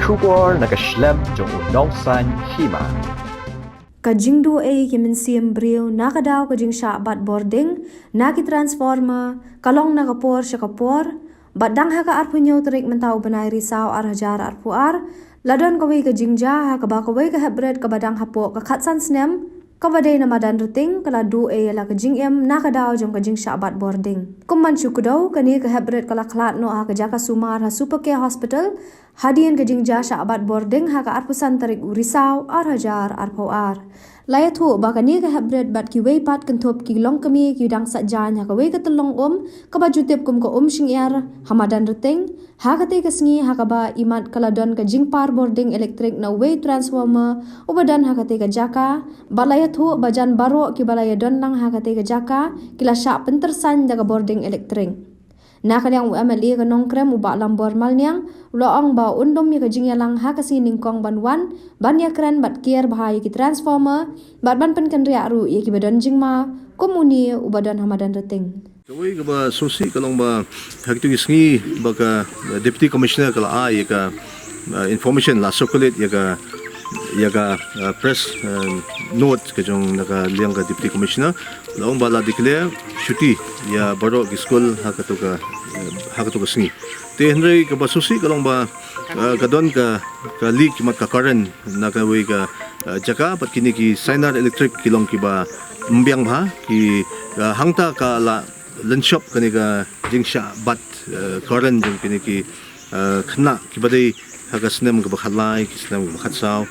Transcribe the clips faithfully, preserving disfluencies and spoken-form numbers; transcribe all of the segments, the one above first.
Khubor na ka shlem jong u nongsan hima. Ka jingduh ei ki mynsiem briew na ka daw ka jingshah bat bording na ki transformer ka long na ka por sha ka por, bad dang ha ka arphew hynñiew tarik mynta u bnai Risaw ar hajar arphew ar, la don kawei ka jingjia ha kaba kawei ka hepbret kaba dang hapoh ka khatsan snem, kaba dei na Madanrting, ka la duh ei ïa la ka jingim na ka daw jong ka jingshah bat bording. Kum ban shu kdew, kane ka hepbret ka la khlad noh ha ka jaka sumar ha Supercare Hospital, hadien ka jingjia shah bat bording ha ka arphew san tarik u Risaw ar hajar arphew ar. La ïathuh ba kane ka hepbret bad kiwei pat kynthup ki longkmie ki dang sah jaiñ ha kawei ka tyllong um kaba ju tip kum ka Um Shyngiar ha Madanrting, ha katei ka sngi ha kaba imat ka la don ka jingpar bording elektrik na uwei u transformer uba don ha katei ka jaka, bad la ïathuh ba jan baroh kiba la ïadon lang ha katei ka jaka ki la shah pyntyrsaiñ da ka bording elektrik. Na ka liang u M L A ka Nongkrem u Bah Lambor Malniang u la ong ba un lum ïa ka jingïalang ha ka sngi nyngkong ban wan ban ïakren bad kiar bha ïa ki transformer bad ban pynkynriah ruh ïa kiba don jingma kum une uba don ha Madanrting. Kawei kaba sngewsih ka long ba ha kito ki sngi ba ka, uh, Deputy Commissioner ka la ai ïa ka, uh, information, la circulate ïa ka, ïa ka, uh, press, uh, note ka jong na ka liang ka Deputy Commissioner, la ong ba la declare chuti ïa baroh ki skul ha kato ka, uh, ha kato ka sngi. Te hynrei kaba sngewsih ka long ba, uh, ka don ka, ka leak mat ka current na kawei ka, uh, jaka, bad kine ki sainar elektrik ki long kiba ym biang bha, ki, uh, hangta ka la lynshop kane ka jingshah bat, eh, current jong kine ki, eh, khynnah kiba dei ha ka snem kaba khatlai, ki snem kaba khatsaw.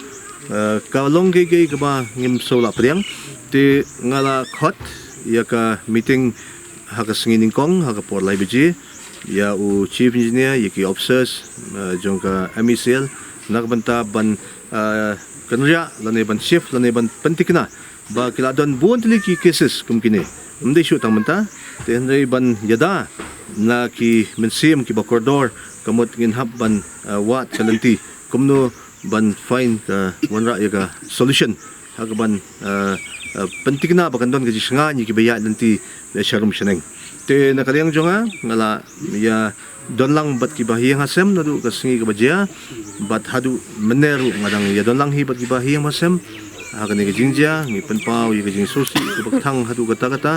Eh, ka long kaei kaei kaba ngim sngewlah pdiang. Te nga la khot ïa ka meeting ha ka sngi nyngkong ha ka por lai baje ïa u Chief Engineer, ïa ki officers, eh, jong ka M E C L na ka bynta ban, eh, kynriah lane ban shift lane ban pynthikna ba ki la don bun tylli ki cases kum kine. Ym dei shuh tang mynta, te hynrei ban ïada na ki mynsiem kiba kordor, ka mut ngin hap ban, eh, wad ka lynti kumno ban find ka, wanrah ïa ka solution ha kaban, eh, eh, pynthikna ba kan don ka jingshngaiñ ïa kiba ïaid lynti sharum shaneng. Te na ka liang jong nga, nga la ïa don lang bad kiba ha ïing ha sem naduh ka sngi kaba jia, bad haduh mynne ruh nga dang ïa don lang hi bad kiba ha ïing ha sem. Ha kane ka jingjia ngi pynpaw ïa ka jingsngewsih kaba kthang haduh katta katta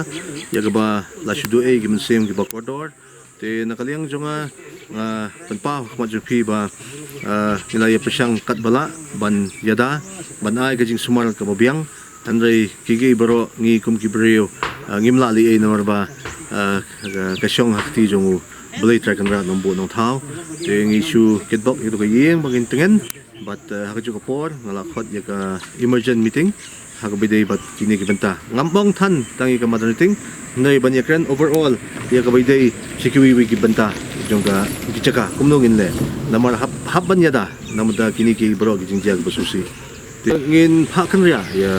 ïa kaba la shu duh ei ki mynsiem kiba kordor. Te na ka liang jong nga, nga pynpaw ha khmat jong phi ba, ah, ngi la ïa pyrshang katba lah ban ïada, ban ai ka jingsumar kaba biang. Hynrei kiei kiei baroh ngi kum ki briew, ah, ngim lah leh ei namar ba, ah, ka, ka shong ha kti jong U Blei Trai Kynrad Nongbuh Nongthaw. Te ngi shu kitbok ïa ka ïing ba ngin tngen bad, ah, ha kajuh ka por nga la khot ïa ka emergent meeting ha kaba ïadei bad kine ki bynta. Ngam ong than tang ïa ka Madanrting, hynrei ban ïakren overall ïa kaba ïadei sha kiwei kiwei ki bynta jong ka, ki jaka kumno ngin leh. Namar hap, hap ban ïada namar da kine ki baroh ki jingjia kiba sngewsih. Te ngin phah kynriah ïa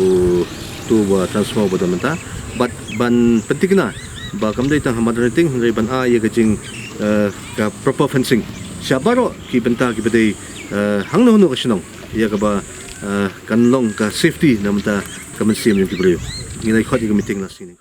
uto uba transformer uba don mynta bad ban pynthikna ba kam dei tang ha Madanrting hynrei ban ai ïa ka jing, eh, ka proper fencing sha baroh ki bynta kiba dei, eh, hangno hangno ka shnong ïa kaba, eh, kan long ka safety na ka bynta ka mynsiem jong ki briew. Ngi la khot ïa ka meeting la sini.